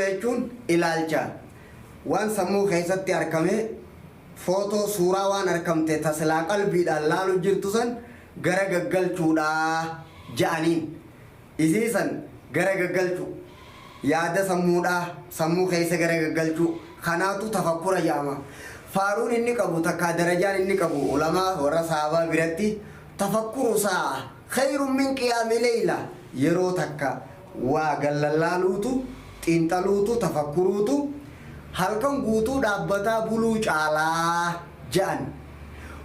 Tafakkura jechuun ilaalcha waan sammuu keessatti arkamee footoo suuraa waan arkamte ta silaa qalbiidhaan laalu jirtu san gara gaggalchuudha ja'aniin. Isii san gara gaggalchu, yaada sammuudhaa sammuu keessa gara gaggalchuu kanaatu tafakkura ja'ama. Faaruun inni qabu takkaa darajaan inni qabu ulamaa warra sahaabaa biratti tafakkuru saa'a khayrun min qiyaami leyla yeroo takka waa gallallaaluutu, xiinxaluutu, tafakkuruutu halkan guutuu dhaabbataa buluu caalaa ja'an.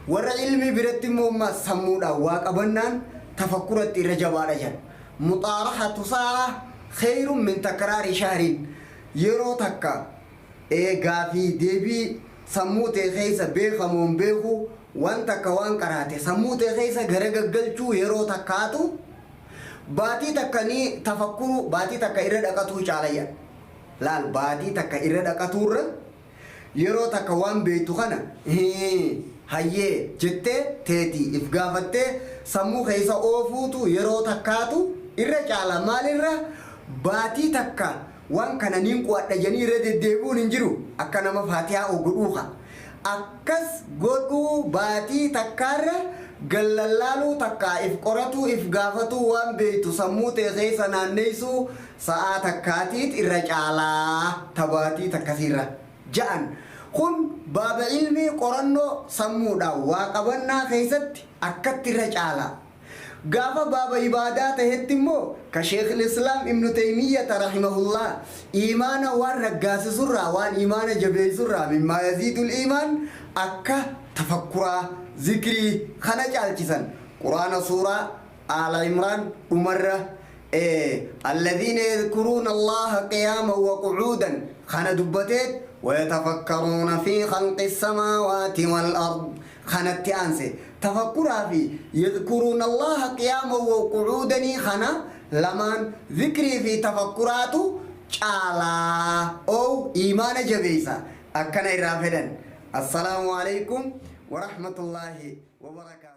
Warra ilmii biratti immoo ammaas sammuudhaan waa qabannaan tafakkuratti irra jabaadha jedhan. Muxaarahatu saa'a kheeyrun min takraari shahrin yeroo takka gaafii deebii sammuu tee keessa beeka moo hin beekuu waan takka waan qaraate sammuu tee keessa gara gaggalchuu yeroo takkaatu baatii takka ni tafakkuruu baatii takka irra dhaqatuu caala jedhan. Laal baatii takka irra dhaqatuurra Yeroo takka waan beektu kana hii, hayyee jettee teetii if gaafattee sammuu keessa oofuutu yeroo takkaatu irra caala. Maalirra baatii takka waan kana niin qu'adha jedhanii irra deddeebi'uun hin jiru. Akka nama faatihaa godhuu ka. Akkas godhuu baatii takkaarra gallallaaluu takkaa if qoratuu if gaafatuu waan beektu sammuu tee keessa naanneessuu sa'aa takkaatiit irra caalaa ta baatii takkasiirra ja'an. Kun baaba ilmii qorannoo sammuudhaan waa qabannaa keessatti akkatti irra caala. Gaafa baaba ibaadaa tahetti immoo ka Sheekhil Islaam Ibnu Teeymiyyata rahimahullah iimaana waan raggaasisurraa waan iimaana jabeessurraa mimmaa yaziidul iimaan akka tafakkuraa, zikrii kana caalchisan. Qur'aana suuraa Aala Imraan dhumarra Alladhiina yadhkuruuna Allaaha qiyaaman wa qu'uudan kana dubbateet wayatafakkaruuna fii khalqi samaawaati wal ard kanatti aanse tafakkuraa fi yadhkuruuna Allaaha qiyaaman wa qu'uudanii kana lamaan zikrii fi tafakkuraatu caalaa oow iimaana jabeessa akkana irraa fedhan. Assalaamu aleykum warahmatullaahi wabarakaatuh.